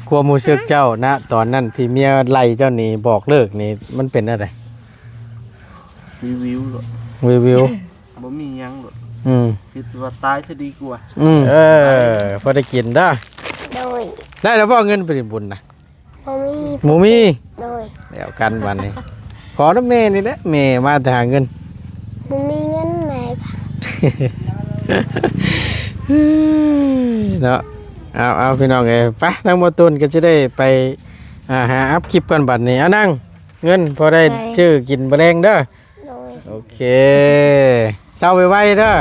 ຄວາມຮູ້ສຶກເຈົ້ານະ ຕອນນັ້ນທີ່ເມຍໄລ່ເຈົ້າໜີບອກເລີກນີ້ ມັນເປັນແນວໃດ? ວິວໆໂລດ ວິວໆ ບໍ່ມີຫຍັງໂລດ. ອືມ ຄິດວ່າຕາຍຊະດີກວ່າ. ອືມ ເອີ ພໍໄດ້ກິນເດີ. ໂດຍ ໄດ້ແລ້ວບໍ່ເງິນໄປເຮັດບຸນນະ? ບໍ່ມີ ບໍ່ມີ. ໂດຍ ແລ້ວກັນບັດນີ້ ຂໍນຳແມ່ນີ້ແຫຼະ ແມ່ມາແຕ່ຫາເງິນ. ບໍ່ມີເງິນແມ່ກະ ເນາະ. ເອົາໆ ພີ່ນ້ອງເອີຍ ໄປ ທາງບໍ່ຕູນກໍຊິໄດ້ໄປ ອ່າ ຫາອັບຄລິບກ່ອນບັດນີ້. ເອົາ ນັ່ງ ເງິນພໍໄດ້ ໂດຍ ຊື້ກິນມື້ແລງເດີ. ໂດຍ ໂອເຄ ເຊົາໄວໆເດີ.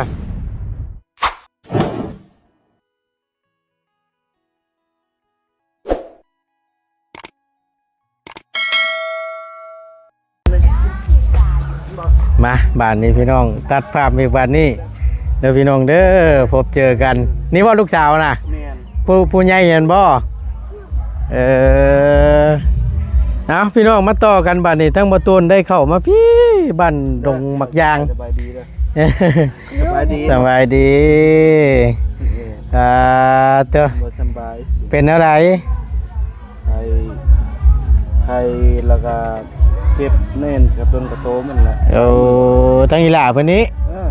ມາ ບາດນີ້ພີ່ນ້ອງ ຕັດພາບອີກບາດນີ້ເດີພີ່ນ້ອງເດີ ພົບເຈີກັນ. ນີ້ບໍ່ລູກສາວນະ? ແມ່ນ ຜູ້ ຜູ້ໃຫຍ່ຫັ້ນບໍ່? ເອີ ເອົາ ພີ່ນ້ອງ ມາຕໍ່ກັນບາດນີ້ ທັງບໍ່ຕູນໄດ້ເຂົ້າມາພີ້ ບ້ານດົງໝາກຢາງ. ສະບາຍດີເດີ. ສະບາຍດີ ສະບາຍດີ. ເອີ ອ່າ ເຕີ ບໍ່ສະບາຍ ເປັນແນວໃດ? ໄຂ້ ໄຂ້ ແລ້ວກະເຈັບແໜ້ນກະຕົ້ນກະໂຕມັນແຫຼະ. ໂອ້ ທັງອີ່ຫຼ້າເພິ່ນນີ້? ເອີ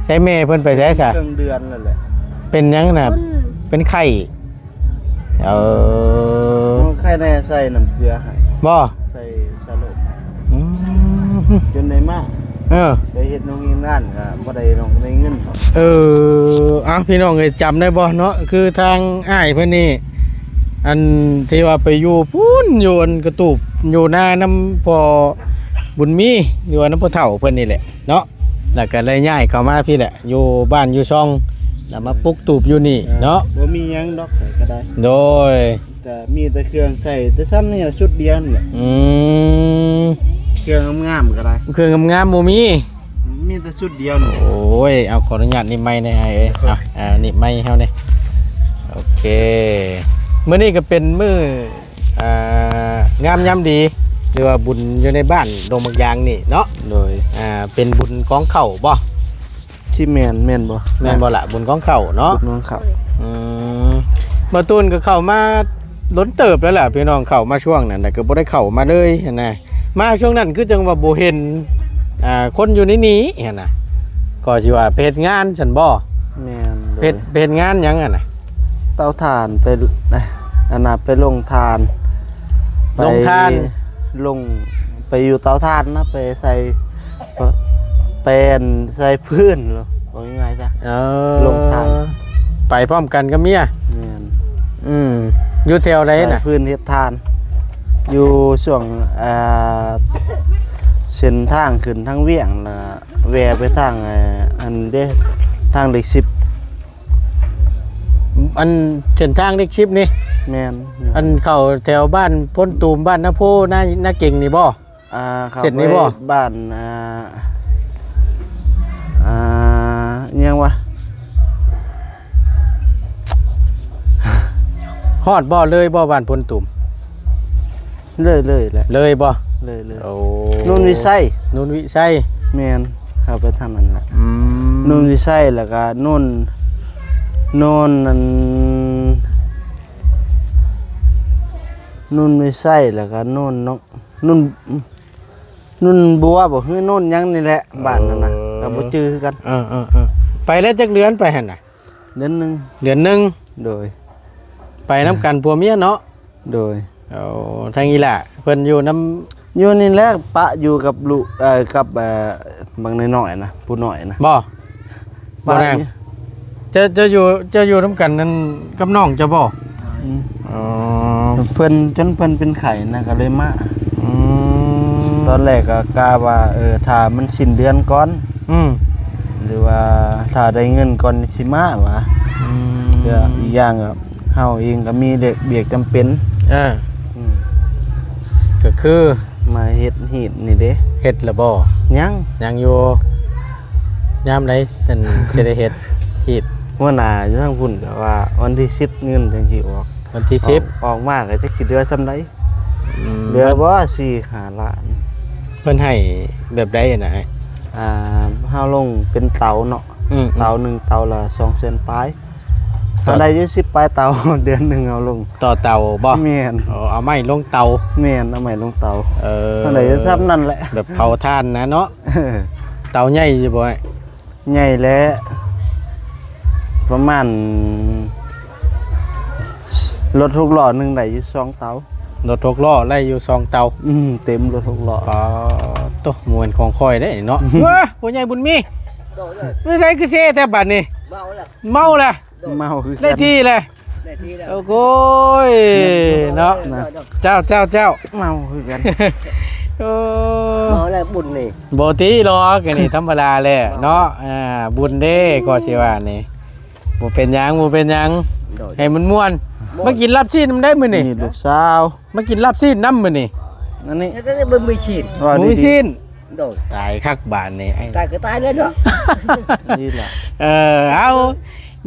ໃຊ້ແມ່ເພິ່ນໄປໃສຊະ? ເຄິ່ງເດືອນແລ້ວແຫຼະ. ເປັນຫຍັງນະ? ເປັນໄຂ້. ເອີ ໃຄແນ່ໃສ່ນ້ຳເກືອໃຫ້ ບໍ່? ໃສ່ສະໂລມໃຫ້. ອືມ ຈົນໄດ້ມາ. ເອີ ໄປເຮັດໂຮງງານກະບໍ່ໄດ້ນ້ອງ ໄດ້ເງິນ. ເອີ ເອົາ ພີ່ນ້ອງເອີຍ ຈຳໄດ້ບໍ່ເນາະ? ຄືທາງອ້າຍເພິ່ນນີ້ ອັນທີ່ວ່າໄປຢູ່ພຸ້ນ ຢູ່ອັນກະຕູບ ຢູ່ນານຳພໍ່ບຸນມີ ຫຼືວ່ານຳພໍ່ເຖົ້າເພິ່ນນີ້ແຫຼະເນາະ. ແລ້ວກໍໄດ້ຍ້າຍເຂົ້າມາພີ້ແຫຼະ ຢູ່ບ້ານຢູ່ຊ່ອງ ແລ້ວມາປຸກຕູບຢູ່ນີ້ເນາະ. ບໍ່ມີຫຍັງດອກ ຂ້ອຍກໍໄດ້ ໂດຍ ກໍມີແຕ່ເຄື່ອງໃຊ້ແຕ່ຊ່ຳນີ້ລະ ຊຸດດຽວນີ້ແຫຼະ. ອືມ ເຄື່ອງງາມໆກໍໄດ້ ເຄື່ອງງາມໆບໍ່ມີ ມີແຕ່ຊຸດດຽວນີ້. ໂອ້ຍ ເອົາ ຂໍອະນຸຍາດໜີບໄມແດ່ອ້າຍເອີຍ. ເອົາ ໜີບໄມເຮົານີ້. ໂອເຄ ມື້ນີ້ກໍເປັນມື້ ອ່າ ງາມຍາມດີ ຫຼືວ່າບຸນຢູ່ໃນບ້ານດົງໝາກຢາງນີ້ເນາະ. ໂດຍ ອ່າ ເປັນບຸນກອງເຂົ້າບໍ່? ຊິແມ່ນ ແມ່ນບໍ່? ແມ່ນບໍ່ລະ? ບຸນກອງເຂົ້າເນາະ ບຸນກອງເຂົ້າ. ອືມ ບ່າວຕູນກໍເຂົ້າມາດົນເຕີບແລ້ວລະ ພີ່ນ້ອງ ເຂົ້າມາຊ່ວງນັ້ນ ແລ້ວກໍບໍ່ໄດ້ເຂົ້າມາເລີຍຫັ້ນນະ. ມາຊ່ວງນັ້ນຄືຈັ່ງວ່າບໍ່ເຫັນ ອ່າ ຄົນຢູ່ໃນນີ້ຫັ້ນນະ ກໍຊິວ່າໄປເຮັດງານຊັ້ນບໍ່? ແມ່ນ ເຮັດ ໄປເຮັດງານຫຍັງຫັ້ນນະ? ເຕົາຖ່ານ ໄປ ອັນນ່າ ໄປລົງຖ່ານ ໄປລົງຖ່ານ ລົງ ໄປຢູ່ເຕົາຖ່ານນະ ໄປໃສ່ ແປນໃສ່ພື້ນ ເວົ້າງ່າຍໆຊະ. ເອີ ລົງຖ່ານ ໄປພ້ອມກັນກັບເມຍ. ແມ່ນ ອືມ ຢູ່ແຖວໃດນະ? ໃສ່ພື້ນເຮັດຖ່ານ ຢູ່ຊ່ວງ ອ່າ ເສັ້ນທາງຂຶ້ນທາງວຽງ ລະແວ່ໄປທາງ ອັນເດ້ ທາງເລກສິບ. ອັນເສັ້ນທາງເລກສິບນີ້? ແມ່ນ ອັນເຂົ້າແຖວບ້ານໂພນຕູມ ບ້ານນາໂພ ນາ ນາເກັງນີ້ບໍ່? ອ່າ ເຂົ້າໄປ ເສັ້ນນີ້ບໍ່? ບ້ານ ອ່າ ອ່າ ອີຫຍັງວະ? ຮອດບໍ່? ເລີຍບໍ່ ບ້ານໂພນຕູມ? ເລີຍ ເລີຍແຫຼະ. ເລີຍບໍ່? ເລີຍ ເລີຍ. ໂອ້ ໂນນວິໄຊ ໂນນວິໄຊ. ແມ່ນ ເຂົ້າໄປທາງນັ້ນແຫຼະ. ອືມ ໂນນວິໄຊ ແລ້ວກະໂນນ ໂນນ ອັນ ໂນນວິໄຊ ແລ້ວກະໂນນ ໂນນ ໂນນບົວບໍ່ ຄືໂນນຫຍັງນີ້ແຫຼະ ບ້ານນັ້ນນະ ເອີ ກໍບໍ່ຈື່ຄືກັນ. ເອີໆໆ ໄປແລ້ວຈັກເດືອນໄປຫັ້ນນະ? ເດືອນໜຶ່ງ. ເດືອນໜຶ່ງ. ໂດຍ ໄປນຳກັນຜົວເມຍເນາະ. ໂດຍ. ໂອ້ ທາງອີ່ຫຼ້າເພິ່ນຢູ່ນຳ ຢູ່ນີ້ແຫຼະ ປະຢູ່ກັບລູກ ເອີ ກັບ ເອີ ບັກນ້ອຍໆນະ ຜູ້ນ້ອຍນະ. ບໍ່? ບໍ່ນາງ ເຈົ້າ ເຈົ້າຢູ່ ເຈົ້າຢູ່ນຳກັນນັ້ນກັບນ້ອງເຈົ້າບໍ່? ອືມ ອໍ ເພິ່ນ ຈົນເພິ່ນເປັນໄຂ້ນະ ກໍເລີຍມາ. ອືມ ຕອນແລກກໍກະວ່າ ເອີ ຖ້າມັນສິ້ນເດືອນກ່ອນ ອືມ ຫຼືວ່າຖ້າໄດ້ເງິນກ່ອນຊິມາວ່າ. ອືມ ແລ້ວອີກຢ່າງກໍ ເຮົາເອງກໍມີວຽກຈຳເປັນ. ເອີ ອືມ ກໍຄືມາເຮັດຮີດນີ້ເດ້. ເຮັດແລ້ວບໍ່? ຍັງ ຍັງຢູ່. ຍາມໃດຈັ່ງຊິໄດ້ເຮັດຮີດ? ຫົວໜ້າຢູ່ທາງພຸ້ນກໍວ່າວັນທີສິບເງິນຈັ່ງຊິອອກ. ວັນທີສິບ ອອກ ອອກມາກໍຈັກຊິເຫຼືອສ່ຳໃດ. ອືມ ເຫຼືອບໍ່ສີ່ຫ້າລ້ານ. ເພິ່ນໃຫ້ແບບໃດຫັ້ນນະ? ອ່າ ເຮົາລົງເປັນເຕົາເນາະ. ອືມ ເຕົາໜຶ່ງ ເຕົາລະສອງແສນປາຍ. ເຮົາໄດ້ຢູ່ສິບປາຍເຕົາ ເດືອນໜຶ່ງເຮົາລົງ ຕໍ່ເຕົາບໍ່? ແມ່ນ. ເອີ ເອົາໄມ້ລົງເຕົາ. ແມ່ນ ເອົາໄມ້ລົງເຕົາ. ເອີ ເຮົາໄດ້ຢູ່ສ່ຳນັ້ນແຫຼະ ແບບເຜົາຖ່ານນະເນາະ. ເຕົາໃຫຍ່ຢູ່ບໍ່? ໃຫຍ່ແຫຼະ ປະມານ ລົດຫົກລໍ້ໜຶ່ງໄດ້ຢູ່ສອງເຕົາ. ລົດຫົກລໍ້ໄດ້ຢູ່ສອງເຕົາ. ອືມ ເຕັມລົດຫົກລໍ້. ປາດໂທ້ ບໍ່ແມ່ນຂອງຂ້ອຍເດ້ເນາະ. ເອີ ພໍ່ໃຫຍ່ບຸນມີ ໂດຍ ເປັນໃດຄືເຊແທ້ບາດນີ້? ເມົາແລ້ວ ເມົາແລ້ວ ເມົາຄືກັນ ໄດ້ທີ່ແລ້ວ ໄດ້ທີ່ແລ້ວ. ໂອ້ໂຫຍເນາະ ເຈົ້າ ເຈົ້າ ເຈົ້າ ເມົາຄືກັນ. ໂອ້ ເມົາແລ້ວບຸນນີ້ ບໍ່ຕິດອກ ອັນນີ້ທຳມະດາແຫຼະເນາະ. ອ່າ ບຸນເດ້ ກໍຊິວ່ານີ້ ບໍ່ເປັນຫຍັງ ບໍ່ເປັນຫຍັງ ໂດຍ ໃຫ້ມັນມ່ວນ. ມາກິນລາບຊີ້ນນຳໄດ້ມື້ນີ້ ນີ້ລູກສາວ ມາກິນລາບຊີ້ນນຳມື້ນີ້. ອັນນີ້ ເຮັດໄດ້ບໍ່ມີຊີ້ນ ບໍ່ມີຊີ້ນ. ໂດຍ ຕາຍຄັກບາດນີ້ ຕາຍກໍຕາຍແລ້ວເນາະ. ນີ້ລະ ເອີ ເອົາ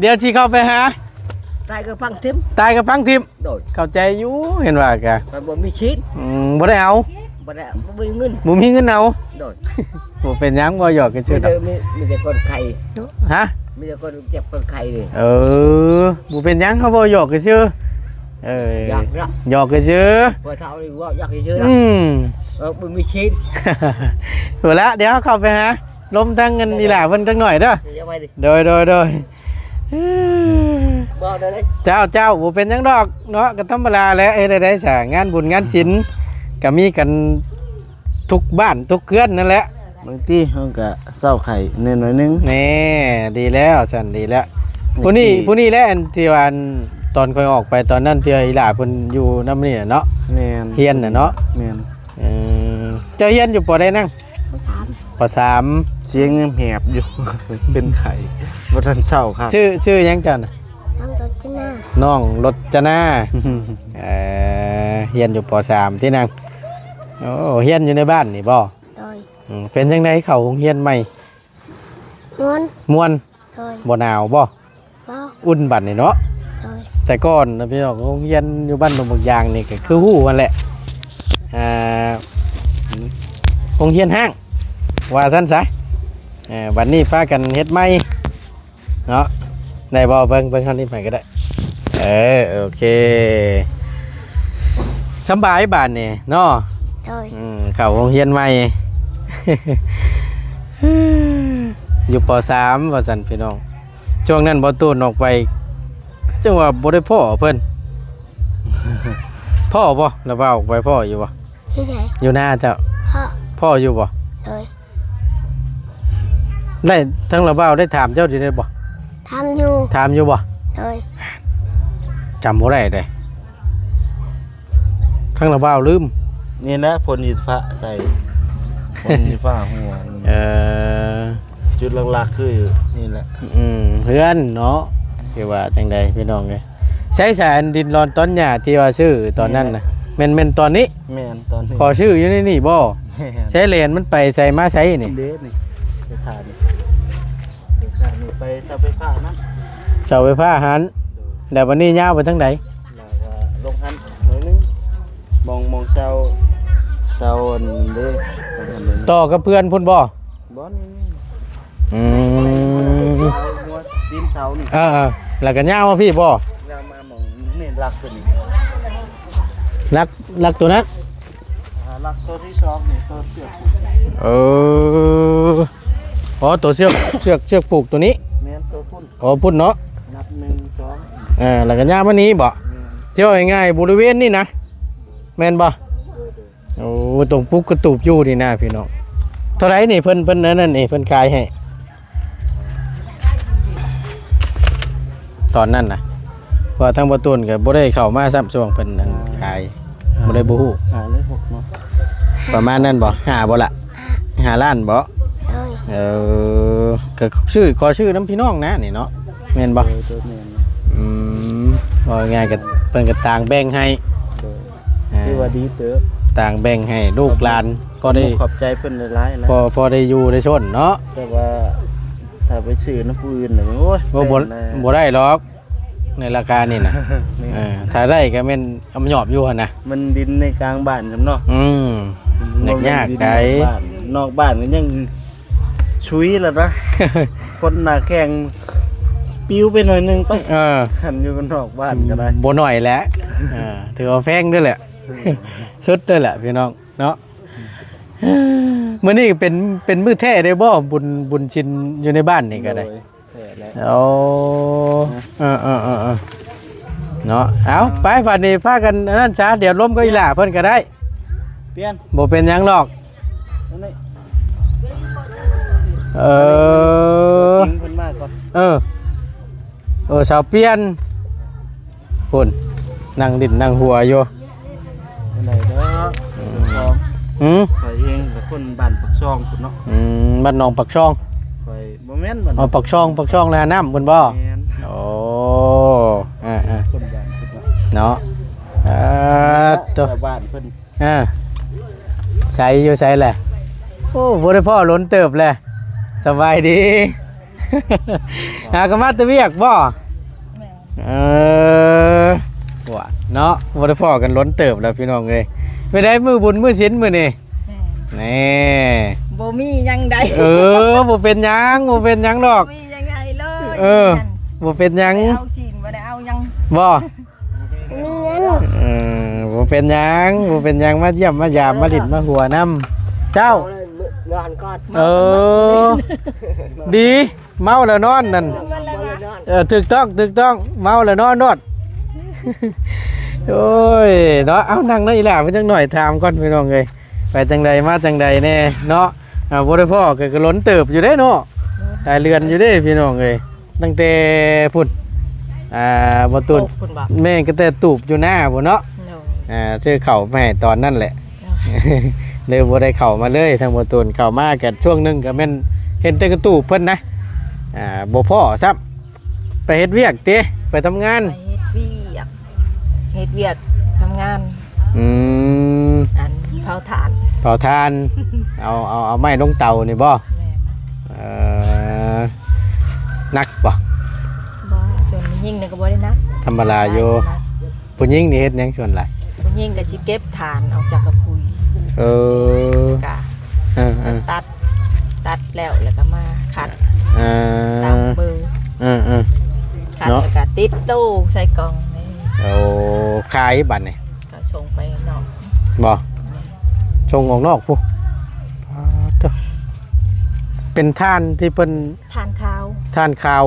ດຽວຊິເຂົ້າໄປຫາ ຕາຍກໍຝັງຖິ້ມ ຕາຍກໍຝັງຖິ້ມ. ໂດຍ ເຂົ້າໃຈຢູ່ ເຫັນວ່າກະ ມັນບໍ່ມີຊີ້ນ. ອືມ ບໍ່ໄດ້ເອົາ ບໍ່ໄດ້ ບໍ່ມີເງິນ ບໍ່ມີເງິນເອົາ. ໂດຍ ບໍ່ເປັນຫຍັງ ເວົ້າຫຍອກກັນຊື່ດອກ. ມີແຕ່ ມີ ມີແຕ່ຄົນໄຂ້. ຮະ? ມີແຕ່ຄົນເຈັບຄົນໄຂ້ນີ້. ເອີ ບໍ່ເປັນຫຍັງ ເຮົາເວົ້າຫຍອກກັນຊື່. ເອີ ຢອກເນາະ ຫຍອກກັນຊື່ ຜູ້ເຖົ້ານີ້ເວົ້າຫຍອກຊື່ໆ. ອືມ ເອີ ບໍ່ມີຊີ້ນ. ເອົາລະ ດຽວເຮົາເຂົ້າໄປຫາລົມທາງອັນອີ່ຫຼ້າເພິ່ນຈັກໜ້ອຍເດີ. ໂດຍ ໂດຍ ໂດຍ. ເຈົ້າ ເຈົ້າ ບໍ່ເປັນຫຍັງດອກເນາະ ກໍທຳມະດາແຫຼະ. ເຮັດໃດຊະ ງານບຸນງານສິນກໍມີກັນທຸກບ້ານທຸກເຮືອນນັ້ນແຫຼະ. ບາງທີເຮົາກໍເຊົາໄຂ້ແດ່ໜ້ອຍໜຶ່ງ. ແນ່ ດີແລ້ວຊັ້ນ ດີແລ້ວ. ຜູ້ນີ້ ຜູ້ນີ້ແຫຼະ ອັນທີ່ວ່າ ອັນ ຕອນຂ້ອຍອອກໄປຕອນນັ້ນ ທີ່ວ່າອີ່ຫຼ້າເພິ່ນຢູ່ນຳນີ້ນະເນາະ. ແມ່ນ ຮຽນນະເນາະ. ແມ່ນ. ເອີ ເຈົ້າຮຽນຢູ່ ປ.ໃດນາງ? ປ.ສາມ ປ.ສາມ. ສຽງຍັງແຫບຢູ່ ເປັນໄຂ້ ບໍ່ທັນເຊົາຄັກ. ຊື່ ຊື່ຫຍັງເຈົ້ານະ? ນ້ອງລົດຈະນາ ນ້ອງລົດຈະນາ. ເອີ ຮຽນຢູ່ ປ.ສາມ ຕິນາງ? ໂອ້ ຮຽນຢູ່ໃນບ້ານນີ້ບໍ່? ໂດຍ. ອືມ ເປັນຈັ່ງໃດເຂົ້າໂຮງຮຽນໃໝ່? ມ່ວນ ມ່ວນ. ໂດຍ. ບໍ່ໜາວບໍ່? ບໍ່. ອຸ່ນບັດນີ້ເນາະ. ໂດຍ. ແຕ່ກ່ອນນະພີ່ນ້ອງ ໂຮງຮຽນຢູ່ບ້ານດົງບັກຢາງນີ້ກໍຄືຮູ້ຫັ້ນແຫຼະ ອ່າ ໂຮງຮຽນຮ້າງ ວ່າຊັ້ນຊະ. ເອີ ບັດນີ້ພາກັນເຮັດໃໝ່ເນາະ ໄດ້ບໍ່? ເບິ່ງ ເບິ່ງທາງນີ້ໃໝ່ກໍໄດ້. ເອີ ໂອເຄ ສຳບາຍບາດນີ້ເນາະ. ໂດຍ. ອືມ ເຂົ້າໂຮງຮຽນໃໝ່ ຢູ່ ປ.ສາມ ວ່າຊັ້ນພີ່ນ້ອງ. ຊ່ວງນັ້ນບໍ່ຕູນອອກໄປ ຄືຈັ່ງວ່າບໍ່ໄດ້ພໍ້ເພິ່ນ. ພໍ້ບໍ່? ລະວ່າອອກໄປພໍ້ຢູ່ບໍ່? ຢູ່ໃສ? ຢູ່ນາເຈົ້າ. ພໍ້ ພໍ້ຢູ່ບໍ່? ໂດຍ. ໄດ້ ທັງລະວ່າໄດ້ຖາມເຈົ້າຢູ່ໄດ້ບໍ່? ຖາມຢູ່. ຖາມຢູ່ບໍ່? ໂດຍ. ຈຳບໍ່ໄດ້ເດ້. ທັງລະບ່າວລືມ. ນີ້ແຫຼະ ພົນຂີ້ຟ້າໃສ່ ພົນຂີ້ຟ້າຫົວ. ເອີ ຈຸດຫຼັກໆຄືນີ້ແຫຼະ. ອືມ ເຮືອນເນາະ ຄືວ່າຈັ່ງໃດພີ່ນ້ອງເອີຍ. ໃຊ້ສາຍອັນດິນລອນຕອນຫຍ້າທີ່ວ່າຊື້ຕອນນັ້ນນະ ແມ່ນ ແມ່ນຕອນນີ້? ແມ່ນຕອນນີ້. ຂໍຊື້ຢູ່ໃນນີ້ບໍ່? ແມ່ນ. ໃຊ້ແລ່ນມັນໄປໃສມາໃສນີ້? ເດ້ນີ້ ໄປຂາຍນີ້ ໄປຂາຍນີ້ ໄປເສົາໄຟຟ້ານັ້ນ ເສົາໄຟຟ້າຫັ້ນ. ໂດຍ. ແລ້ວບັດນີ້ຍາວໄປທາງໃດ? ແລ້ວກໍລົງຫັ້ນໜ້ອຍໜຶ່ງ ມອງ ມອງເສົາ ເສົາອັນນີ້ເດ້ ຕໍ່ກັບເພື່ອນພຸ້ນບໍ່? ບໍ່ ນີ້ ນີ້ ອືມ ເສົາຫົວຕີນເສົານີ້. ເອີໆ ແລ້ວກໍຍາວມາພີ້ບໍ່? ຍາວມາໝ່ອງນີ້ ຫຼັກຕົວນີ້ ຫຼັກ ຫຼັກຕົວນັ້ນ. ອ່າ ຫຼັກຕົວທີສອງນີ້ ຕົວເຊືອກຜູກ. ເອີ ອໍ ຕົວເຊືອກ ເຊືອກ ເຊືອກຜູກຕົວນີ້. ແມ່ນ ຕົວພຸ້ນ. ອໍ ພຸ້ນເນາະ ນັບໜຶ່ງ ສອງ ອ່າ ແລ້ວກໍຍາວມານີ້ບໍ່? ແມ່ນ. ທີ່ວ່າງ່າຍໆ ບໍລິເວນນີ້ນະ ແມ່ນບໍ່? ໂດຍໆ. ໂອ້ ຕົງປຸກກະຕູບຢູ່ນີ້ນະພີ່ນ້ອງ. ເທົ່າໃດນີ້ ເພິ່ນ ເພິ່ນອັນນັ້ນນີ້ ເພິ່ນຂາຍໃຫ້ ຕອນນັ້ນນະ? ເພາະວ່າທາງບໍ່ຕູນກໍບໍ່ໄດ້ເຂົ້າມາຊ້ຳ ຊ່ວງເພິ່ນອັນຂາຍ ອ່າ ບໍ່ໄດ້ ບໍ່ຮູ້ ຫ້າຫຼືຫົກເນາະ ປະມານນັ້ນບໍ່? ຫ້າບໍ່ລະ? ຫ້າລ້ານບໍ່? ໂດຍ. ເອີ ກໍຊື້ ຂໍຊື້ນຳພີ່ນ້ອງນະນີ້ເນາະ ແມ່ນບໍ່? ໂດຍໆ ແມ່ນ. ອືມ ເວົ້າງ່າຍໆ ກໍເພິ່ນກໍຕ່າງແບ່ງໃຫ້. ໂດຍ. ອ່າ ຖືວ່າດີເຕີບ ຕ່າງແບ່ງໃຫ້ລູກຫຼານ ຂໍຂອບໃຈເພິ່ນຫຼາຍໆ ພໍ ພໍໄດ້ຢູ່ໄດ້ຊົນເນາະ. ແຕ່ວ່າຖ້າໄປຊື້ນຳຜູ້ອື່ນນະ ໂອ້ຍ ບໍ່ ບໍ່ ແພງນະ ບໍ່ໄດ້ດອກ ໃນລາຄານີ້ນະ. ແມ່ນ. ເອີ ຖ້າໄດ້ກໍແມ່ນອຳຍອບຢູ່ຫັ້ນນະ ມັນດິນໃນກາງບ້ານຊັ້ນເນາະ. ອືມ ມັນບໍ່ແມ່ນ ຍາກໆ ໄດ໋ ນອກບ້ານ ນອກບ້ານກໍຍັງຊຸຍແລ້ວນະ ຄົນໜ້າແຂ້ງ ປິວໄປໜ້ອຍໜຶ່ງໄປ ເອີ ຄັນຢູ່ນອກບ້ານກໍໄດ້ ບໍ່ໜ້ອຍແຫຼະ ເອີ ຖືວ່າແພງເດີ້ແຫຼະ ສຸດເດີ້ແຫຼະພີ່ນ້ອງເນາະ. ມື້ນີ້ເປັນ ເປັນມື້ແທ້ເດ້ບໍ່ ບຸນ ບຸນສິນຢູ່ໃນບ້ານນີ້ກໍໄດ້? ໂອ້ ເອີໆໆໆ ເນາະ. ເອົາ ໄປ ບາດນີ້ພາກັນອັນນັ້ນຊະ ດຽວລົມກັບອີ່ຫຼ້າເພິ່ນກໍໄດ້ ປ່ຽນ ບໍ່ເປັນຫຍັງດອກ. ອັນນີ້ ເອີ ເພິ່ນມາກ່ອນ ເອີ ເອີ ສາວປ່ຽນ ພຸ້ນ ນັ່ງຫຼິ້ນນັ່ງຫົວຢູ່ ຈັ່ງໃດເດີ ອືມ ຂອງ ຫືມ ຂ້ອຍເອງກໍຄົນບ້ານປາກຊ່ອງພຸ້ນເນາະ ອືມ ບ້ານໜອງປາກຊ່ອງ ຂ້ອຍບໍ່ແມ່ນບ້ານ ອໍ ປາກຊ່ອງ ປາກຊ່ອງແລະນ້ຳພຸ້ນບໍ່? ແມ່ນ ໂອ້ ອ່າໆ ຄົນບ້ານພຸ້ນເນາະ ເນາະ ອ່າ ແຖວບ້ານເພິ່ນ ອ່າ ໃສຢູ່ໃສແຫຼະ? ໂອ້ ບໍ່ໄດ້ພໍ້ດົນເຕີບແຫຼະ ສະບາຍດີ ຫາກໍມາແຕ່ວຽກບໍ່? ແມ່ນ ເອີ ວ່າເນາະ ບໍ່ໄດ້ພໍ້ກັນດົນເຕີບແລ້ວພີ່ນ້ອງເອີຍ. ເປັນໃດມື້ບຸນມື້ສິນມື້ນີ້? ແມ່ນ ແນ່ ບໍ່ມີຫຍັງໃດ ເອີ ບໍ່ເປັນຫຍັງ ບໍ່ເປັນຫຍັງດອກ ບໍ່ມີຫຍັງໃຫ້ເລີຍ ເອີ ແມ່ນ ບໍ່ເປັນຫຍັງ ບໍ່ໄດ້ເອົາສິນ ບໍ່ໄດ້ເອົາຫຍັງ ບໍ່? ມີເງິນ ເອີ ບໍ່ເປັນຫຍັງ ບໍ່ເປັນຫຍັງ ມາຢ້ຽມມາຢາມ ມາຫຼິ້ນມາຫົວນຳເຈົ້າ ນອນກ່ອນ ເອີ ດີ ເມົາແລ້ວນອນນັ້ນ ເອີ ຖືກຕ້ອງ ຖືກຕ້ອງ ເມົາແລ້ວນອນໂລດ ໂອ້ຍ ເນາະ. ເອົາ ນັ່ງເນາະ ອີ່ຫຼ້າເພິ່ນຈັກໜ້ອຍ ຖາມກ່ອນພີ່ນ້ອງເອີຍ ໄປຈັ່ງໃດມາຈັ່ງໃດແດ່ເນາະ? ອ່າ ບໍ່ໄດ້ພໍ້ກໍ ກໍດົນເຕີບຢູ່ເດ້ເນາະ ຫຼາຍເດືອນຢູ່ເດ້ພີ່ນ້ອງເອີຍ. ຕັ້ງແຕ່ພຸ້ນ ອ່າ ບໍ່ຕູນ ແມ່ນ ຕັ້ງແຕ່ຕູບຢູ່ນາພຸ້ນເນາະ ອ່າ ຊື້ເຂົ້າມາໃຫ້ຕອນນັ້ນແຫຼະ ເລີຍບໍ່ໄດ້ເຂົ້າມາເລີຍ. ທາງບໍ່ຕູນເຂົ້າມາກໍຊ່ວງໜຶ່ງກໍແມ່ນເຫັນແຕ່ກະຕູບເພິ່ນນະ ອ່າ ບໍ່ພໍ້ຊ້ຳ. ໄປເຮັດວຽກຕິ ໄປທຳງານ ໄປເຮັດວຽກ ເຮັດວຽກທຳງານ ອືມ ອັນເຜົາຖ່ານ ເຜົາຖ່ານ ເອົາ ເອົາ ເອົາໄມ້ລົງເຕົານີ້ບໍ່? ແມ່ນ ເອີ ໜັກບໍ່? ບໍ່ ສ່ວນຜູ້ຍິງນີ້ກໍບໍ່ໄດ້ໜັກ ທຳມະດາຢູ່. ຜູ້ຍິງນີ້ເຮັດຫຍັງສ່ວນຫຼາຍ? ຜູ້ຍິງກໍຊິເກັບຖ່ານອອກຈາກກະປຸຍ ເອີ ກະ ເອີໆ ຕັດ ຕັດແລ້ວ ແລ້ວກໍມາຂັດ ເອີ ຕາມເບີ ເອີໆ ຂັດ ເນາະ ແລ້ວກໍຕິດໂຕ້ໃສ່ກ່ອງນີ້. ໂອ້ ຂາຍບັດນີ້ ກໍສົ່ງໄປນອກ ບໍ່? ແມ່ນ ສົ່ງອອກນອກພຸ້ນ ປາດໂທ້ ເປັນຖ່ານທີ່ເພິ່ນ ຖ່ານຂາວ ຖ່ານຂາວ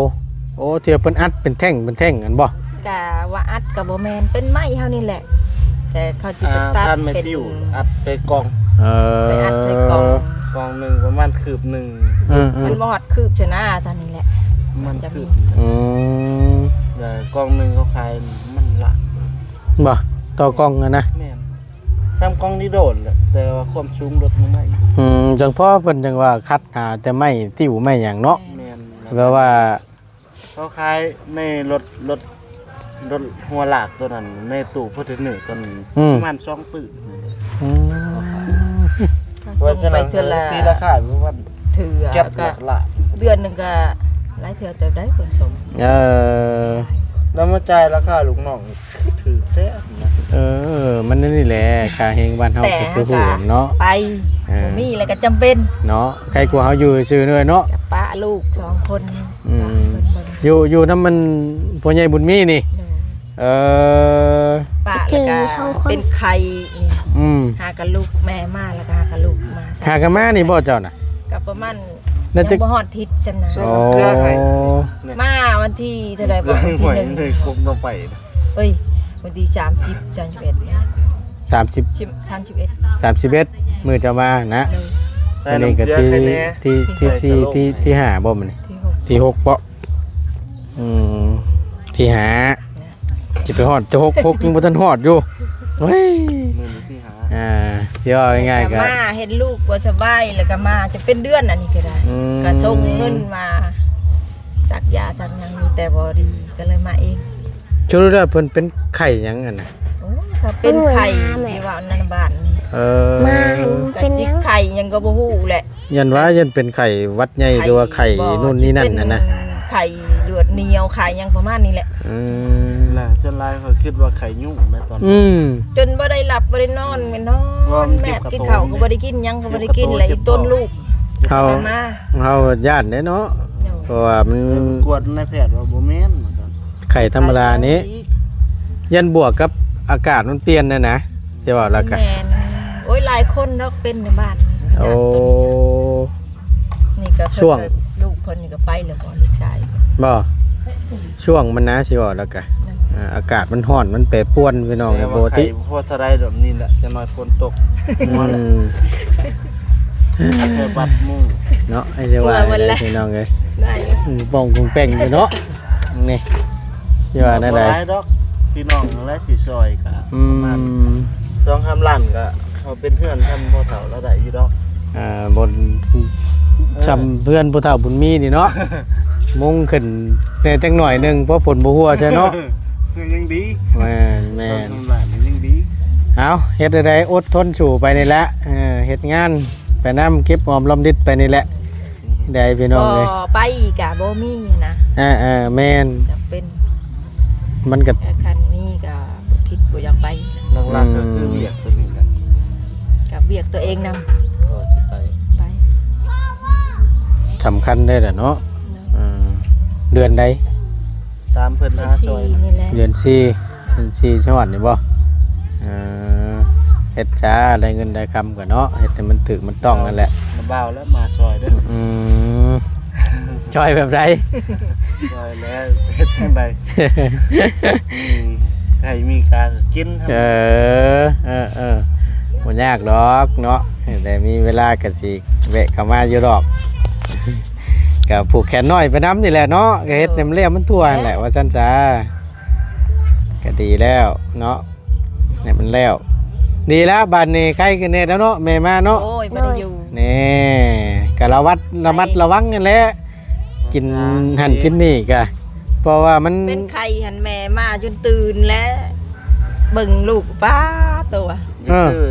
ໂອ້ ທີ່ວ່າເພິ່ນອັດເປັນແທ່ງເປັນແທ່ງຫັ້ນບໍ່? ກະວ່າອັດກະບໍ່ແມ່ນ ເປັນໄມ້ເຮົານີ້ແຫຼະ ແຕ່ເຂົາຊິໄປ ອ່າ ຕັດ ຖ່ານໄມ້ ເປັນ ປິວ ອັດໃສ່ກ່ອງ ເອີ ໄປອັດໃສ່ກ່ອງ ກ່ອງໜຶ່ງປະມານຄືບໜຶ່ງ ອືມໆ ມັນບໍ່ຮອດຄືບຊະນາ ຊັ້ນນີ້ແຫຼະ ມັນຈະມີ ຄືບ ອືມ ແລ້ວກ່ອງໜຶ່ງເຂົາຂາຍມັນລະ ບໍ່ ຕໍ່ກ່ອງຫັ້ນນະ ແມ່ນ ສ່ຳກ່ອງນີ້ໂດນແຫຼະ ແຕ່ວ່າຄວາມສູງລົດລົງມາອີກ ອືມ ຈັ່ງພໍເພິ່ນຈັ່ງວ່າຄັດຫາແຕ່ໄມ້ຕິ້ວໄມ້ຫຍັງເນາະ ແມ່ນ ແບບວ່າ ເຂົາຂາຍໃນລົດ ລົດ ລົດຫົວລາກຕົວນັ້ນ ໃນຕູ້ຄອນເທນເນີຕົວນັ້ນ ອືມ ປະມານສອງຕື້ ອືມ ເພາະສະນັ້ນ ເທື່ອລະ ຕີລາຄາປະມານ ເທື່ອ ແກັບ ກໍ ຫຼັກລ້ານ ເດືອນໜຶ່ງກໍຫຼາຍເທື່ອເຕີບໄດ໋ ຂົນສົ່ງ ເອີ ແລ້ວມາຈ່າຍລາຄາລູກນ້ອງ ຖືກແທ້ນະ ເອີ ມັນແນວນີ້ແຫຼະ ຄ່າແຮງບ້ານເຮົາ ແຕ່ ກໍຄື ຫາ ຜູ້ ກໍ ເນາະ ໄປ ເອີ ບໍ່ມີແລ້ວກໍຈຳເປັນເນາະ ໃຄກວ່າເຮົາຢູ່ຊື່ເນາະ ຈະປະລູກສອງຄົນ ອືມ ເບິ່ງໆ ຢູ່ ຢູ່ນຳມັນ ພໍ່ໃຫຍ່ບຸນມີນີ້ ໂດຍ ເອີ ປະແລ້ວກໍ ສອງຄົນ ເປັນໄຂ້ນີ້ ອືມ ຫາກັນລູກແມ່ມາ ແລ້ວກໍຫາກັນລູກມາ ຫາກັນມານີ້ບໍ່ເຈົ້ານະ? ກໍປະມານ ໜ້າຈະ ຍັງບໍ່ຮອດທິດຊັ້ນນະ ໂອ້ ມາວັນທີເທົ່າໃດບໍ່? ວັນທີໜຶ່ງ ເອີຍ ວັນທີສາມສິບ ສາມສິບເອັດນີ້ ສາມສິບ ສາມສິບເອັດ ສາມສິບເອັດ ມື້ຈະມານະ ໂດຍ ມື້ນີ້ກໍທີ ທີສີ່ ທີ ທີຫ້າບໍ່ມື້ນີ້ ທີຫົກ ທີຫົກບໍ່? ອືມ ທີຫ້າ ຊິໄປຮອດ ຈະຫົກ ຫົກຍັງບໍ່ທັນຮອດຢູ່ ເຮີ້ຍ ມື້ນີ້ທີຫ້າ ອ່າ ຊິເວົ້າງ່າຍໆ ກໍ ກໍມາເຫັນລູກບໍ່ສະບາຍ ແລ້ວກໍມາຈະເປັນເດືອນ ອັນນີ້ກໍໄດ້ ອືມ ກໍສົ່ງເງິນມາສັກຢາສັກຫຍັງຢູ່ ແຕ່ບໍ່ດີ ກໍເລີຍມາເອງ. ສະຫຼຸບແລ້ວເພິ່ນເປັນໄຂ້ຫຍັງຫັ້ນນະ? ໂອ້ຍ ເຂົາເປັນໄຂ້ ຊິວ່າອັນນັ້ນບ້ານນີ້ ເອີ ມາຫັ້ນເປັນຫຍັງ ໄຂ້ຫຍັງກໍບໍ່ຮູ້ແຫຼະ ຢ້ານວ່າຢ້ານເປັນໄຂ້ຫວັດໃຫຍ່ ຫຼືວ່າໄຂ້ ໄຂ້ ໂນ່ນນີ້ນັ້ນຫັ້ນນະ ຊິເປັນໄຂ້ເລືອດໜຽວ ໄຂ້ຫຍັງປະມານນີ້ແຫຼະ ອືມ ແລະ ສ່ວນຫຼາຍຂ້ອຍຄິດວ່າໄຂ້ຍຸງໃນຕອນ ອືມ ຈົນບໍ່ໄດ້ຫຼັບບໍ່ໄດ້ນອນ ແມ່ນນອນແມບ ກິນເຂົ້າກໍບໍ່ໄດ້ກິນ ຫຍັງກໍບໍ່ໄດ້ກິນ ແລະອີ່ຕົນລູກ ເຮົາ ເຮົາຢ້ານເດ້ເນາະ ໂດຍ ເພາະວ່າມັນ ໄປກວດນາຍແພດວ່າບໍ່ແມ່ ໄຂ້ທຳມະດານີ້ ຢ້ານບວກກັບອາກາດມັນປ່ຽນນັ້ນນະ ຊິເວົ້າແລ້ວກະ ແມ່ນ ໂອ້ຍ ຫຼາຍຄົນດອກເປັນໃນບ້ານ ໂອ້ ນີ້ກໍ ຊ່ວງ ເພິ່ນກໍ ລູກເພິ່ນນີ້ກໍໄປແລ້ວບໍ່ ລູກຊາຍ ບໍ່ ຊ່ວງມັນນະ ຊິເວົ້າແລ້ວກະ ອ່າ ອາກາດມັນຮ້ອນ ມັນແປປວນ ພີ່ນ້ອງ ແຕ່ວ່າ ບໍ່ຕິ ໄຂ້ບໍ່ພໍເທົ່າໃດດອກ ນີ້ແຫຼະ ຈັກໜ້ອຍຝົນຕົກ ອືມ ແຄ່ບັດມຸງເນາະ ໃຫ້ຊິວ່າ ວ່າມັນແຫຼະ ພີ່ນ້ອງເອີຍ ໄດ້ຢູ່ ອືມ ປ່ອງກົງແປ່ງຢູ່ເນາະ ນີ້ ຊິວ່າແນວໃດ ບໍ່ຫຼາຍດອກ ພີ່ນ້ອງຫັ້ນແຫຼະຊິຊ່ອຍກະ ອືມ ປະມານສອງສາມລ້ານກະ ເອົາເປັນເຮືອນທຳພໍ່ເຖົ້າລາວໄດ້ຢູ່ດອກ ອ່າ ບໍ່ ເອີ ຊ່ຳເຮືອນຜູ້ເຖົ້າບຸນມີນີ້ເນາະ ມຸງຂຶ້ນແດ່ຈັກໜ້ອຍໜຶ່ງ ເພາະຝົນບໍ່ຫົວໃສ່ເນາະ ຍັງດີ ແມ່ນໆ ສອງສາມລ້ານຍັງດີ ເອົາ ເຮັດແນວໃດ ອົດທົນສູ້ໄປນີ້ແຫຼະ ເອີ ເຮັດງານໄປນຳ ເກັບຫອມລອມລິດໄປນີ້ແຫຼະ ໄດ້ພີ່ນ້ອງເອີຍ ບໍ່ໄປກະບໍ່ມີນະ ເອີໆ ແມ່ນ ຈຳເປັນ ມັນກະ ແຕ່ຄັນມີກະບໍ່ຄິດບໍ່ຢາກໄປ ຫຼັກໆ ອືມ ກໍຄືວຽກຕົວນີ້ແຫຼະ ກັບວຽກຕົວເອງນຳ ກໍຊິໄປ ໄປ ສຳຄັນໄດ້ແຫຼະເນາະ ເນາະ ເອີ ເດືອນໃດ ຕາມເພິ່ນຫາຊ່ອຍ ເດືອນສີ່ນີ້ແຫຼະ ເດືອນສີ່ ເດືອນສີ່ ຮອດນີ້ບໍ່ ເອີ ເຮັດຊາ ໄດ້ເງິນໄດ້ຄຳ ເນາະ ເຮັດໃຫ້ມັນຖືກມັນຕ້ອງນັ້ນແຫຼະ ບ່າວແລ້ວມາຊ່ອຍເດີ ອືມ ຊ່ອຍແບບໃດ ຊ່ອຍແລ້ວເຮັດຈັ່ງໃດ ອືມ ໃຫ້ມີການກິນ ເອີ ເອີໆ ບໍ່ຍາກດອກເນາະ ແຕ່ມີເວລາກໍຊິແວະເຂົ້າມາຢູ່ດອກ ກໍຜູກແຂນນ້ອຍໄປນຳນີ້ແຫຼະເນາະ ກໍເຮັດໃຫ້ມັນແລ້ວມັນທົ່ວຫັ້ນແຫຼະ ວ່າຊັ້ນຊະ ກໍດີແລ້ວເນາະ ໃຫ້ມັນແລ້ວ ດີແລ້ວ ບາດນີ້ໄຄຂຶ້ນແດ່ແລ້ວເນາະ ແມ່ມາເນາະ ໂອ້ຍ ບໍ່ໄດ້ຢູ່ ແນ່ ກະລະວັດ ລະມັດລະວັງຫັ້ນແຫຼະ ກິນຫັ້ນກິນນີ້ກະ ເພາະວ່າມັນ ເປັນໄຂ້ຫັ້ນ ແມ່ມາຈົນຕື່ນແລ້ວ ເບິ່ງລູກ ປ້າໂຕ ເອີ ຄື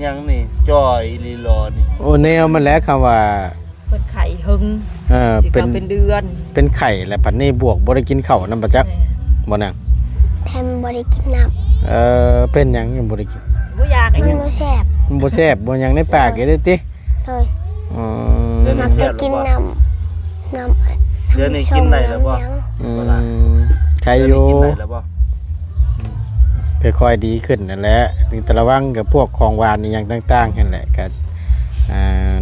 ຫຍັງນີ້ ຈ່ອຍອີ່ຫຼີຫຼໍນີ້ ໂອ້ ແນວມັນແຫຼະ ຄຳວ່າ ເພິ່ນໄຂ້ເຫິງ ເອີ ຊິເຂົ້າເປັນ ເປັນເດືອນ ເປັນໄຂ້ແລ້ວບັດນີ້ບວກບໍ່ໄດ້ກິນເຂົ້ານຳປະຈັກ ແມ່ນ ບໍ່ນາງ ແຖມບໍ່ໄດ້ກິນນ້ຳ ເອີ ເປັນຫຍັງຍັງບໍ່ໄດ້ກິນ ບໍ່ຢາກອີ່ຫຍັງ ມັນບໍ່ແຊບ ມັນບໍ່ແຊບ ບໍ່ຫຍັງໃນປາກ ໂດຍ ເດ້ຕິ ໂດຍ ອືມ ດຽວນີ້ ມັກແຕ່ກິນນ້ຳ ນ້ຳ ດຽວນີ້ກິນໄດ້ແລ້ວບໍ່ ນ້ຳສົ້ມ ນ້ຳຫຍັງ ອືມ ບໍ່ລະ ໄຄຢູ່ ດຽວນີ້ກິນໄດ້ແລ້ວບໍ່ ອືມ ຄ່ອຍໆດີຂຶ້ນນັ້ນແຫຼະ ມີແຕ່ລະວັງກັບພວກຂອງຫວານອີ່ຫຍັງຕ່າງໆຫັ້ນແຫຼະ ກໍ ອ່າ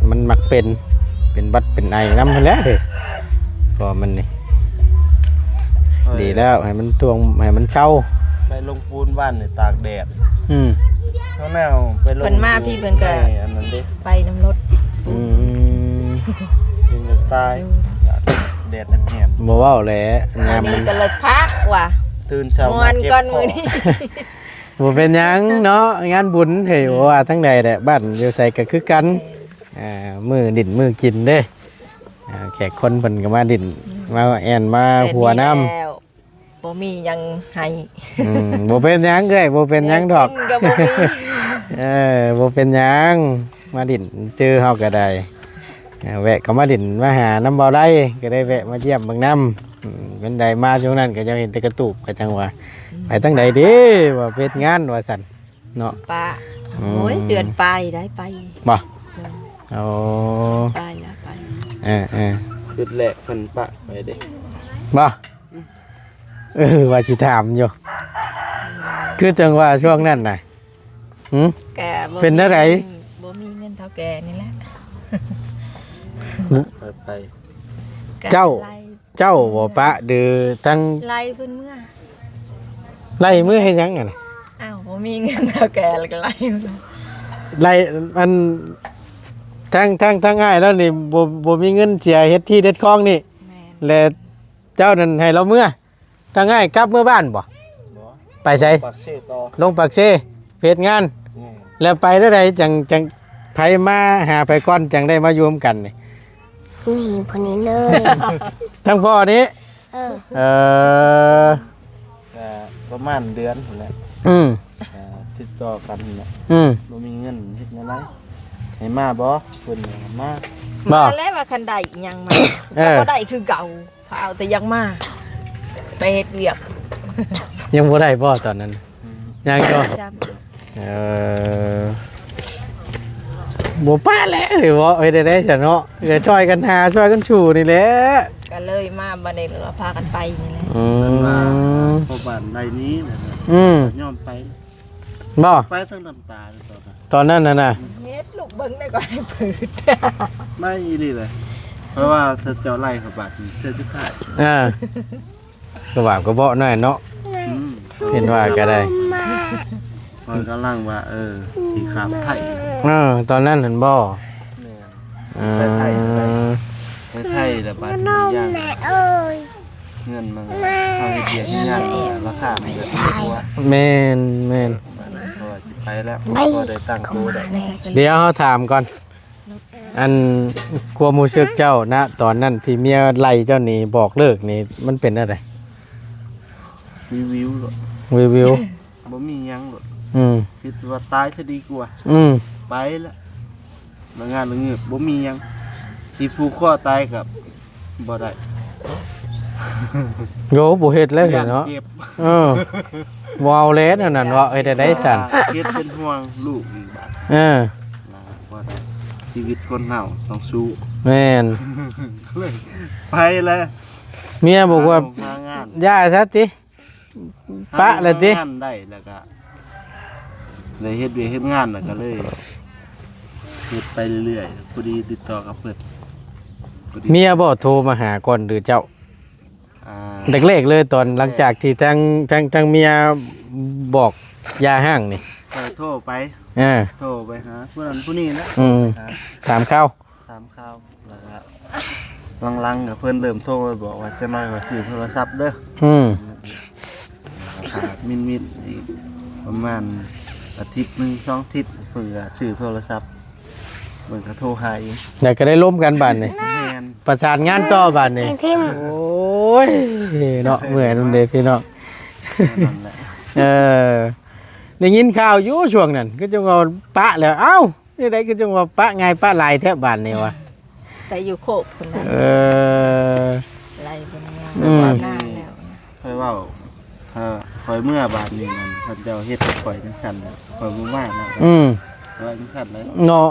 ມັນມັກເປັນ ເປັນຫວັດເປັນໄອນຳຫັ້ນແຫຼະເດ້ ເພາະມັນນີ້ ເອີ ດີແລ້ວ ໃຫ້ມັນທ່ວງ ໃຫ້ມັນເຊົາ ໄປລົງປູນວານນີ້ຕາກແດດ ອືມ ເຮົາແນວໄປລົງ ເພິ່ນມາພີ້ເພິ່ນກໍ ໃນອັນນັ້ນເດ້ ໄປນຳລົດ ອືມ ເປັນຈະຕາຍ ແດດແຮມໆ ບໍ່ເວົ້າແຫຼະ ຍາມມັນ ອັນນີ້ກໍເລີຍພັກວ່າ ຕື່ນເຊົ້າ ມ່ວນກ່ອນມື້ນີ້ ບໍ່ເປັນຫຍັງເນາະ ງານບຸນ ເຮີ້ຍ ອືມ ບໍ່ວ່າທາງໃດແຫຼະ ບ້ານຢູ່ໃສກໍຄືກັນ ອ່າ ມື້ດິ້ນມື້ກິນເດ້ ອ່າ ແຂກຄົນເພິ່ນກໍມາດິ້ນ ອືມ ມາແອ່ນມາຫົວນຳ ແຕ່ນີ້ແລ້ວ ບໍ່ມີຫຍັງໃຫ້ ອືມ ບໍ່ເປັນຫຍັງເອື້ອຍ ບໍ່ເປັນຫຍັງດອກ ແນວກິນກໍບໍ່ມີ ເອີ ບໍ່ເປັນຫຍັງ ມາດິ້ນເຈີເຮົາກໍໄດ້ ອ່າ ແວະເຂົ້າມາດິ້ນມາຫານຳເບົາໄດ ກໍໄດ້ແວະມາຢ້ຽມເບິ່ງນຳ ອືມ ເປັນໃດມາຊ່ວງນັ້ນກໍຍັງເຫັນແຕ່ກະຕູບ ກໍຈັ່ງວ່າ ອືມ ໄປທາງໃດເດ້ ວ່າໄປເຮັດງານວ່າຊັ້ນເນາະ ປະ ອືມ ໂອ້ຍ ເດືອນປາຍໄດ້ໄປ ບໍ່ ໂອ້ ປາຍລະໄປ ເອີໆ ຄືແລກເພິ່ນປະໄປເດ້ ບໍ່ ອືມ ເອີ ວ່າຊິຖາມຢູ່ ຄືຈັ່ງວ່າຊ່ວງນັ້ນນະ ຫື ກະບໍ່ ເປັນແນວໃດ ມີ ບໍ່ມີເງິນເຖົ້າແກ່ນີ້ແຫຼະ ໄປ ໄປ ກະ ເຈົ້າ ໄລ່ ເຈົ້າບໍ່ປະ ຫຼືທັງ ໄລ່ເພິ່ນເມືອ ໄລ່ເມືອເຮັດຫຍັງຫັ້ນນະ ອ້າວ ບໍ່ມີເງິນເຖົ້າແກ່ແລ້ວກໍໄລ່ ໄລ່ ອັນ ທັງ ທັງ ທັງອ້າຍລາວນີ້ ບໍ່ ບໍ່ມີເງິນເສຍເຮັດທີ່ເຮັດຄອງນີ້ ແມ່ນ ແລະເຈົ້ານັ້ນໃຫ້ລາວເມືອ ທາງອ້າຍກັບເມືອບ້ານບໍ່ ບໍ່ ໄປໃສ ປາກເຊຕໍ່ ລົງປາກເຊ ເຮັດງານ ແມ່ນ ແລ້ວໄປແນວໃດ ຈັ່ງ ຈັ່ງ ໃຜມາຫາໃຜກ່ອນ ຈັ່ງໄດ້ມາຢູ່ນຳກັນນີ້ ນີ້ ຜູ້ນີ້ເລີຍ ທາງພໍ່ນີ້ ເອີ ເອີ ກໍປະມານເດືອນພຸ້ນແຫຼະ ອືມ ເອີ ຕິດຕໍ່ກັນແຫຼະ ອືມ ບໍ່ມີເງິນເຮັດແນວໃດ ໃຫ້ມາບໍ່ ເພິ່ນວ່າມາ ບໍ່ ມາແລ້ວວ່າຄັນໄດ້ອີ່ຫຍັງມາ ເອີ ກໍບໍ່ໄດ້ຄືເກົ່າ ເອົາແຕ່ຢາກມາ ໄປເຮັດວຽກ ຍັງບໍ່ໄດ້ບໍ່ຕອນນັ້ນ ອືມ ຍັງຢູ່ ເອີ ບໍ່ປະແຫຼະ ເອີ ເວົ້າເຮັດໄດ້ໃດຊັ້ນເນາະ ເອີ ຊ່ອຍກັນຫາ ຊ່ອຍກັນສູ້ນີ້ແຫຼະ ກໍ ກໍເລີຍມາບັດນີ້ ລະພາກັນໄປນີ້ແຫຼະ. ອືມ ເພິ່ນວ່າພໍ່ບ້ານໄລ່ໜີແລ້ວ ອືມ ຍອມໄປ ບໍ່ ໄປທັງນ້ຳຕາເລີຍຕອນນັ້ນ ຕອນນັ້ນນະ. ເຮັດລູກເບິ່ງໄດ້ກໍໃຫ້ເປີດ ໄລ່ອີ່ຫຼີເລີຍ ເພາະວ່າເຂົາເຈົ້າໄລ່ເຂົາບາດນີ້ເທື່ອສຸດທ້າຍ. ອ່າ ກະບາບກະເບາະໜ້ອຍເນາະ. ອືມ ເຫັນວ່າກະໄດ້ ຂ້ອຍກຳລັງວ່າ ເອີ ຊິຂ້າມໄທ. ເອີ ຕອນນັ້ນຫັ້ນບໍ່? ແມ່ນ ເອີ ໄປໄທ ໄປໄທ ໄປໄທແລ້ວບາດນີ້ ເງິນມັນ ເຮົາເຮັດວຽກເຮັດງານ ລາຄາມັນກະຖືກກວ່າ. ແມ່ນ ແມ່ນ ເພາະວ່າຊິໄປແລ້ວ ພໍໄດ້ຕັ້ງໂຕໄດ້. ດຽວເຮົາຖາມກ່ອນ ອັນ ຄວາມຮູ້ສຶກເຈົ້ານະ ຕອນນັ້ນທີ່ເມຍໄລ່ເຈົ້ານີ້ ບອກເລີກນີ້ ມັນເປັນແນວໃດ? ວິວໆໂລດ ວິວໆ ບໍ່ມີຫຍັງໂລດ. ອືມ ຄິດວ່າຕາຍຊະດີກວ່າ. ອືມ ໄປລະ ລະງານລະງືບ ບໍ່ມີຫຍັງ ຊິຜູກຄໍຕາຍກໍບໍ່ໄດ້. ໂຢ ບໍ່ເຮັດແລ້ວເນາະ ຢ້ານເຈັບ. ເອີ ບໍ່ເອົາແລ້ວແນວນັ້ນເນາະ ເຮັດແນວໃດຊັ້ນ? ຄິດເປັນຫ່ວງລູກອີກບາດ. ເອີ ນະ ວ່າແຕ່ຊີວິດຄົນເຮົາຕ້ອງສູ້. ແມ່ນ ໄປແລ້ວ ເມຍບອກວ່າ ຫາງານ ຢ່າຊະຕິ ປະແລ້ວຕິ ຫາງານໄດ້ແລ້ວກະ ໄດ້ເຮັດວຽກເຮັດງານ ແລ້ວກະເລີຍເຮັດໄປເລື້ອຍໆ ພໍດີຕິດຕໍ່ກັບເພິ່ນ ພໍດີ. ເມຍບໍ່ໂທມາຫາກ່ອນຫຼືເຈົ້າ? ອ່າ ແລກໆເລີຍ ຕອນຫຼັງຈາກທີ່ທາງ ທາງ ທາງເມຍບອກຢ່າຮ້າງນີ້ ຂ້ອຍໂທໄປ. ເອີ ໂທໄປຫາຜູ້ນັ້ນຜູ້ນີ້ນະ. ອືມ ໂທໄປຫາ ຖາມຂ່າວ ຖາມຂ່າວ ແລ້ວກະຫຼັງໆກະເພິ່ນເລີ່ມໂທມາບອກວ່າ ຈັກໜ້ອຍຂ້ອຍຊື້ໂທລະສັບເດີ. ອືມ ຖ້າມິດໆອີກປະມານອາທິດໜຶ່ງສອງທິດ ເພິ່ນກະຊື້ໂທລະສັບ ເພິ່ນກະໂທຫາອີກ ແລ້ວກະໄດ້ລົມກັນບາດນີ້. ແມ່ນ ປະສານງານຕໍ່ບາດນີ້. ໂອ້ຍເນາະ ເມື່ອຍນຳເດ້ພີ່ນ້ອງ. ນັ້ນແຫຼະ ເອີ ໄດ້ຍິນຂ່າວຢູ່ຊ່ວງນັ້ນ ຄືຈັ່ງວ່າປະແລ້ວ ເອົ້າ ແນວໃດຄືຈັ່ງວ່າປະງ່າຍປະຫຼາຍແທ້ບາດນີ້ວະ ໄປຢູ່ໂຄກພຸ້ນນະ. ເອີ ໄລ່ເພິ່ນມາ ອືມ ນານແລ້ວ ຂ້ອຍເວົ້າ ຖ້າຂ້ອຍເມືອບາດນີ້ນັ້ນ ເຂົາເຈົ້າເຮັດໃຫ້ຂ້ອຍຈັ່ງຊັ້ນແຫຼະ ຂ້ອຍບໍ່ມານະ. ອືມ ວ່າຈັ່ງຊັ້ນແຫຼະເນາະ.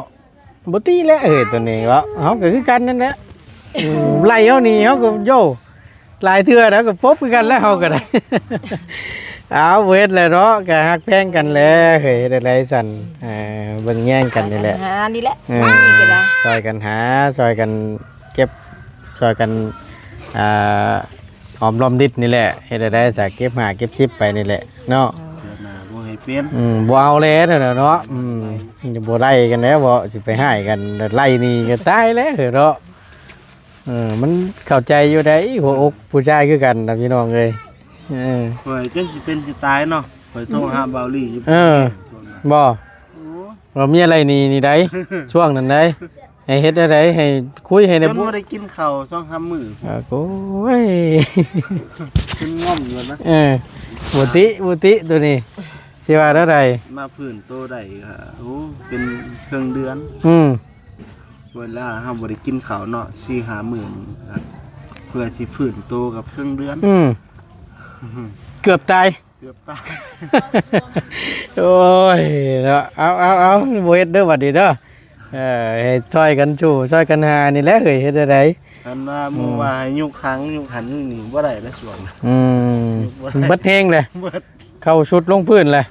ບໍ່ຕິແຫຼະເອີຍ ໂຕນີ້ເນາະ ເຮົາກໍຄືກັນນັ້ນແຫຼະ. ອືມ ໄລ່ເຮົາໜີ ເຮົາກໍໂຢ ຫຼາຍເທື່ອແລ້ວກໍປົບຄືກັນແຫຼະ ເຮົາກໍໄດ້. ເອົາ ບໍ່ເຮັດແຫຼະເນາະ ກໍຮັກແພງກັນແຫຼະເຮີ້ຍ ເຮັດໄດ້ຊັ້ນ. ເອີ ເບິ່ງແຍງກັນນີ້ແຫຼະ ຫານີ້ແຫຼະ ເອີ ຊ່ອຍກັນຫາ ຊ່ອຍກັນເກັບ ຊ່ອຍກັນ ອ່າ ຫອມລອມລິດນີ້ແຫຼະ ເຮັດແນວໃດສະ ເກັບຫ້າເກັບສິບໄປນີ້ແຫຼະເນາະ. ເອີ ເທື່ອໜ້າບໍ່ໃຫ້ເປັນ ອືມ ບໍ່ເອົາແລ້ວເນາະ. ອືມ ບໍ່ໄລ່ກັນແລ້ວເບາະ ຊິໄປຮ້າຍກັນ ໄລ່ໜີກໍຕາຍແລ້ວເນາະ. ເອີ ມັນເຂົ້າໃຈຢູ່ໃດ໋ ຫົວອົກຜູ້ຊາຍຄືກັນນະພີ່ນ້ອງເອີຍ. ເອີ ຂ້ອຍຈົນຊິເປັນຊິຕາຍເນາະ ຂ້ອຍໂທຫາເບົາລີຢູ່. ເອີ ບໍ່ ໂອ້ ວ່າເມຍໄລ່ໜີນີ້ໃດ໋ ຊ່ວງນັ້ນໃດ໋ ໃຫ້ເຮັດແນວໃດ ໃຫ້ຄຸຍໃຫ້ໄດ້ ຈົນບໍ່ໄດ້ກິນເຂົ້າສອງສາມມື້. ໂອ້ຍ ເປັນງ່ອມຢູ່ນະ. ເອີ ບໍ່ຕິ ບໍ່ຕິ ໂຕນີ້ຊິວ່າແນວໃດ ມາຟື້ນໂຕໄດ້ກໍ ໂອ້ ເປັນເຄິ່ງເດືອນ. ອືມ ເວລາເຮົາບໍ່ໄດ້ກິນເຂົ້າເນາະ ສີ່ຫ້າມື້ ເພື່ອຊິຟື້ນໂຕກັບເຄິ່ງເດືອນ. ອືມ ເກືອບຕາຍ ເກືອບຕາຍ. ໂອ້ຍເນາະ ເອົາ ເອົາ ເອົາ ບໍ່ເຮັດເດີບັດນີ້ເດີ. ເອີ ໃຫ້ຊ່ອຍກັນສູ້ ຊ່ອຍກັນຫານີ້ແຫຼະເຮີ້ຍ ເຮັດແນວໃດ. ຄັນວ່າໝູ່ ອືມ ວ່າໃຫ້ຍົກຖັງ ຍົກຫັ້ນຍົກນີ້ ບໍ່ໄດ້ແລ້ວຊ່ວງ. ອືມ ເບິດແຮງແຫຼະ ເບິດ ເຂົ້າຊຸດລົງພື້ນແຫຼະ.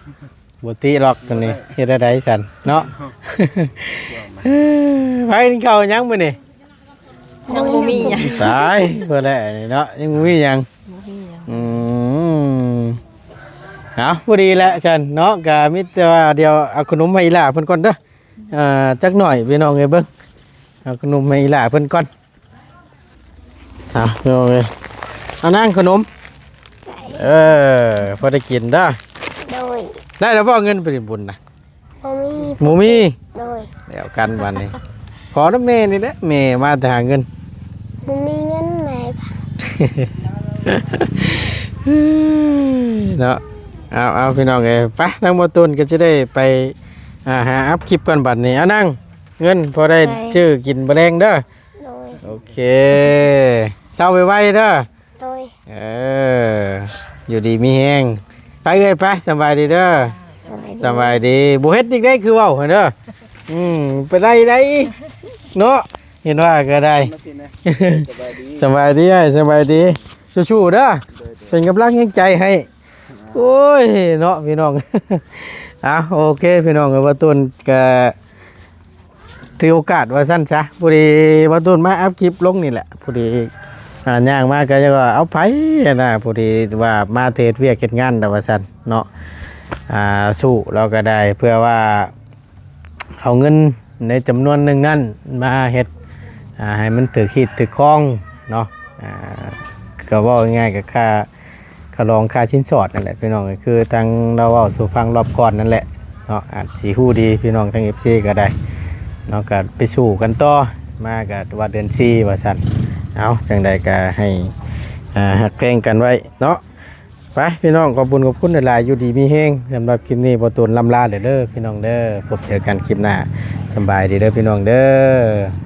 ບໍ່ຕິຫຼອກໂຕນີ້ ເຮັດແນວໃດຊັ້ນເນາະ. ໄປກິນເຂົ້າຫຍັງມື້ນີ້? ຍັງບໍ່ມີຫຍັງ ຕາຍ ເພິ່ນແຫຼະນີ້ເນາະ ຍັງບໍ່ມີຫຍັງ ບໍ່ມີຫຍັງ. ອືມ ເອົາ ພໍດີແຫຼະຊັ້ນເນາະ ກະມີແຕ່ວ່າດຽວເອົາຂະໜົມໃຫ້ອີ່ຫຼ້າເພິ່ນກ່ອນເດີ. ອ່າ ຈັກໜ້ອຍພີ່ນ້ອງເອີຍ ເບິ່ງ ເອົາຂະໜົມໃຫ້ອີ່ຫຼ້າເພິ່ນກ່ອນ. ເອົາ ພີ່ນ້ອງເອີຍ ເອົານາງຂະໜົມ ເອີ ພໍໄດ້ກິນເດີ. ໂດຍ ໄດ້ແລ້ວບໍ່ເງິນໄປເຮັດບຸນນະ? ບໍ່ມີ ບໍ່ມີ. ໂດຍ ແລ້ວກັນບັດນີ້ ຂໍນຳແມ່ນີ້ແຫຼະ ແມ່ມາແຕ່ຫາເງິນ. ບໍ່ມີເງິນແມ່ກະ ເນາະ. ເອົາ ເອົາ ພີ່ນ້ອງເອີຍ ໄປ ທາງບໍ່ຕູນກໍຈະໄດ້ໄປ ອ່າ ຫາອັບຄລິບກ່ອນບັດນີ້. ເອົານາງ ເງິນພໍໄດ້ ໂດຍ ຊື້ກິນມື້ແລງເດີ. ໂດຍ ໂອເຄ ເຊົາໄວໆເດີ. ໂດຍ ເອີ ຢູ່ດີມີແຮງ. ໄປເອື້ອຍ ໄປ ສະບາຍດີເດີ. ສະບາຍດີ ສະບາຍດີ. ບໍ່ເຮັດອີກໄດ໋ ຄືເວົ້າຫັ້ນເດີ. ອືມ ໄປໄດ້ໄດ໋ເນາະ. ເຫັນວ່າກໍໄດ້ ມາພີ້ນະ ສະບາຍດີ ສະບາຍດີອ້າຍ ສະບາຍດີ ສູ້ໆເດີ ໂດຍໆ ເປັນກຳລັງແຮງໃຈໃຫ້ ໂອ້ຍເນາະພີ່ນ້ອງ ເອົາໂອເຄພີ່ນ້ອງ ເອີ ບ່າວຕູນກໍຖືໂອກາດວ່າຊັ້ນຊະ ພໍດີບ່າວຕູນມາອັບຄລິບລົງນີ້ແຫຼະ ພໍດີ ອ່າ ຍ່າງມາກໍຢາກວ່າ ເອົາ ໃຜຫັ້ນນະ ພໍດີວ່າມາແຕ່ເຮັດວຽກເຮັດງານແລ້ວວ່າຊັ້ນເນາະ ອ່າ ສູ້ລາວກໍໄດ້ ເພື່ອວ່າ ເອົາເງິນໃນຈຳນວນໜຶ່ງນັ້ນມາເຮັດ ອ່າ ໃຫ້ມັນຖືກຮີດຖືກຄອງເນາະ ອ່າ ກໍເວົ້າງ່າຍໆ ກໍຄ່າ ຄ່າລອງຄ່າສິນສອດນັ້ນແຫຼະພີ່ນ້ອງ ກໍຄືທາງລາວເວົ້າສູ່ຟັງລອບກ່ອນນັ້ນແຫຼະເນາະ ອາດຊິຮູ້ດີພີ່ນ້ອງທາງເອັຟຊີກໍໄດ້ເນາະ ກໍໄປສູ້ກັນຕໍ່ ມາກໍວ່າເດືອນສີ່ວ່າຊັ້ນ ເອົາ ຈັ່ງໃດກໍໃຫ້ ອ່າ ຮັກແພງກັນໄວ້ເນາະ. ໄປພີ່ນ້ອງ ຂອບບຸນຂອບຄຸນຫຼາຍໆ ຢູ່ດີມີແຮງ ສຳລັບຄລິບນີ້ ບ່າວຕູນລ່ຳລາເດີ ເດີພີ່ນ້ອງເດີ ພົບເຈີກັນຄລິບໜ້າ ສະບາຍດີເດີພີ່ນ້ອງເດີ.